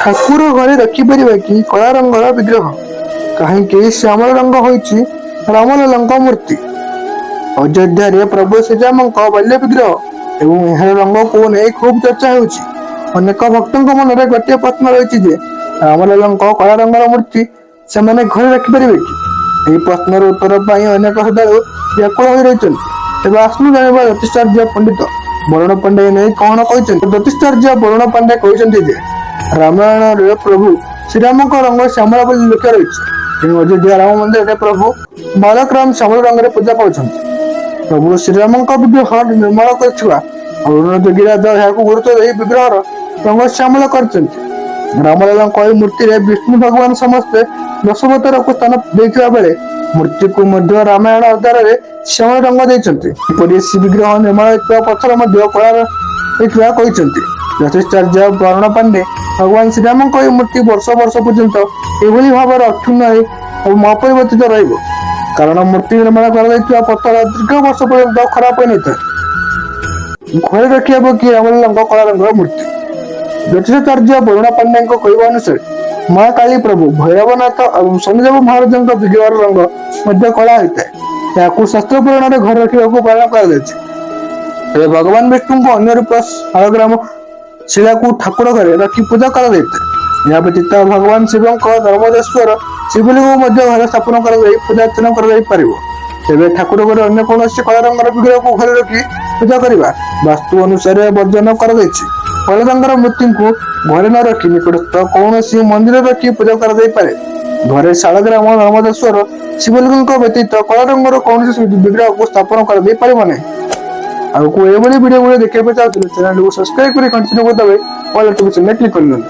ଠାକୁର ଘରେ ରଖିପାରିବା କି କଳା ରଙ୍ଗର ବିଗ୍ରହ? କାହିଁକି ଶ୍ୟାମଳ ରଙ୍ଗ ହୋଇଛି ରାମଲଲାଙ୍କ ମୂର୍ତ୍ତି? ଅଯୋଧ୍ୟାରେ ପ୍ରଭୁ ଶ୍ରୀରାମଙ୍କ ବାଲ୍ୟ ବିଗ୍ରହ ଏବଂ ଏହାର ରଙ୍ଗକୁ ନେଇ ଖୁବ୍ ଚର୍ଚ୍ଚା ହେଉଛି। ଅନେକ ଭକ୍ତଙ୍କ ମନରେ ଗୋଟିଏ ପ୍ରଶ୍ନ ରହିଛି ଯେ ରାମଲଲାଙ୍କ କଳା ରଙ୍ଗର ମୂର୍ତ୍ତି ସେମାନେ ଘରେ ରଖିପାରିବେ କି? ଏହି ପ୍ରଶ୍ନର ଉତ୍ତର ପାଇଁ ଅନେକ ଶ୍ରଦ୍ଧାଳୁ ବ୍ୟାକୁଳ ହୋଇ ରହିଛନ୍ତି। ତେବେ ଆସନ୍ତୁ ଜାଣିବା ଜ୍ୟୋତିଷାଚାର୍ଯ୍ୟ ପଣ୍ଡିତ ବରୁଣ ପାଣ୍ଡେ ଏ ନେଇ କଣ କହିଛନ୍ତି। ଜ୍ୟୋତିଷାଚାର୍ଯ୍ୟ ବରୁଣ ପାଣ୍ଡେ କହିଛନ୍ତି ଯେ ରାମାୟଣରେ ପ୍ରଭୁ ଶ୍ରୀରାମଙ୍କ ରଙ୍ଗ ଶ୍ୟାମଳ ବୋଲି ଲେଖା ରହିଛି। ତେଣୁ ଅଯୋଧ୍ୟା ରାମ ମନ୍ଦିରରେ ପ୍ରଭୁ ବାଳକରାମ ଶ୍ୟାମଳ ରଙ୍ଗରେ ପୂଜା ପାଉଛନ୍ତି। ପ୍ରଭୁ ଶ୍ରୀରାମଙ୍କ ବିଗ୍ରହ ନିର୍ମାଣ କରିଥିବା ଅରୁଣ ଯୋଗୀରାଜ ଏହାକୁ ଗୁରୁତ୍ୱ ଦେଇ ବିଗ୍ରହର ରଙ୍ଗ ଶ୍ୟାମଳ କରିଛନ୍ତି। ରାମଲାଲାଙ୍କ ଏହି ମୂର୍ତ୍ତିରେ ବିଷ୍ଣୁ ଭଗବାନ ସମସ୍ତେ ଦଶାବତାରକୁ ସ୍ଥାନ ଦେଇଥିବା ବେଳେ ମୂର୍ତ୍ତିକୁ ମଧ୍ୟ ରାମାୟଣ ଆଧାରରେ ଶ୍ୟାମଳ ରଙ୍ଗ ଦେଇଛନ୍ତି। ଏପରି ଶ୍ରୀ ବିଗ୍ରହ ନିର୍ମାଣ ହୋଇଥିବା ପଥର ମଧ୍ୟ କଳା ହୋଇଥିବା କହିଛନ୍ତି ଜ୍ୟୋତିଷାଚାର୍ଯ୍ୟ ବରୁଣ ପାଣ୍ଡେ। ଭଗବାନ ଶ୍ରୀରାମଙ୍କ ଏହି ମୂର୍ତ୍ତି ବର୍ଷ ବର୍ଷ ପର୍ଯ୍ୟନ୍ତ ଏଭଳି ଭାବରେ ଅକ୍ଷୁଣ୍ଣ ଏବଂ ଅପରିବର୍ତ୍ତିତ ରହିବ, କାରଣ ମୂର୍ତ୍ତି ନିର୍ମାଣ କରାଯାଇଥିବା ପଥର ଦୀର୍ଘ ବର୍ଷ ପର୍ଯ୍ୟନ୍ତ ଖରାପ ହୋଇନଥାଏ। ଘରେ ରଖିହେବ କି ରାମଲଲାଙ୍କ କଳା ରଙ୍ଗର ମୂର୍ତ୍ତି? ଜ୍ୟୋତିଷାଚାର୍ଯ୍ୟ ବରୁଣ ପାଣ୍ଡେଙ୍କ କହିବା ଅନୁସାରେ ମା କାଳୀ, ପ୍ରଭୁ ଭୈରବନାଥ ଏବଂ ଶନିଦେବ ମହାରାଜଙ୍କ ବିଗ୍ରହର ରଙ୍ଗ ମଧ୍ୟ କଳା ହୋଇଥାଏ। ଏହାକୁ ଶାସ୍ତ୍ର ପୁରାଣରେ ଘରେ ରଖିବାକୁ ବାରଣ କରାଯାଇଛି। ତେବେ ଭଗବାନ ବିଷ୍ଣୁଙ୍କ ଅନ୍ୟ ରୂପ ଶାଳଗ୍ରାମ ଶିଳାକୁ ଠାକୁର ଘରେ ରଖି ପୂଜା କରାଯାଇଥାଏ। ଏହା ବ୍ୟତୀତ ଭଗବାନ ଶିବଙ୍କ ନର୍ମଦେଶ୍ୱର ଶିବଲିଙ୍ଗକୁ ମଧ୍ୟ ଘରେ ସ୍ଥାପନ କରାଯାଇ ପୂଜା ଅର୍ଚ୍ଚନା କରାଯାଇ ପାରିବ। ତେବେ ଠାକୁର ଘରେ ଅନ୍ୟ କୌଣସି କଳା ରଙ୍ଗର ବିଗ୍ରହକୁ ଘରେ ରଖି ପୂଜା କରିବା ବାସ୍ତୁ ଅନୁସାରେ ବର୍ଜନ କରାଯାଇଛି। କଳା ରଙ୍ଗର ମୂର୍ତ୍ତିଙ୍କୁ ଘରେ ନ ରଖି ନିକଟସ୍ଥ କୌଣସି ମନ୍ଦିରରେ ରଖି ପୂଜା କରାଯାଇପାରେ। ଘରେ ଶାଳଗ୍ରାମ, ନର୍ମଦେଶ୍ୱର ଶିବଲିଙ୍ଗଙ୍କ ବ୍ୟତୀତ କଳା ରଙ୍ଗର କୌଣସି ବିଗ୍ରହକୁ ସ୍ଥାପନ କରାଯାଇ ପାରିବ ନାହିଁ। ଆଗକୁ ଏଭଳି ଭିଡ଼ିଓ ଗୁଡ଼ିକ ଦେଖିବା ପାଇଁ ଚାହୁଁଥିଲେ ଚ୍ୟାନେଲକୁ ସବସ୍କ୍ରାଇବ କରି କଣ୍ଟିନ୍ୟୁ କରିଦେବେ, ଅଲ୍ ନୋଟିଫିକେସନରେ କ୍ଲିକ୍ କରିନିଅନ୍ତୁ।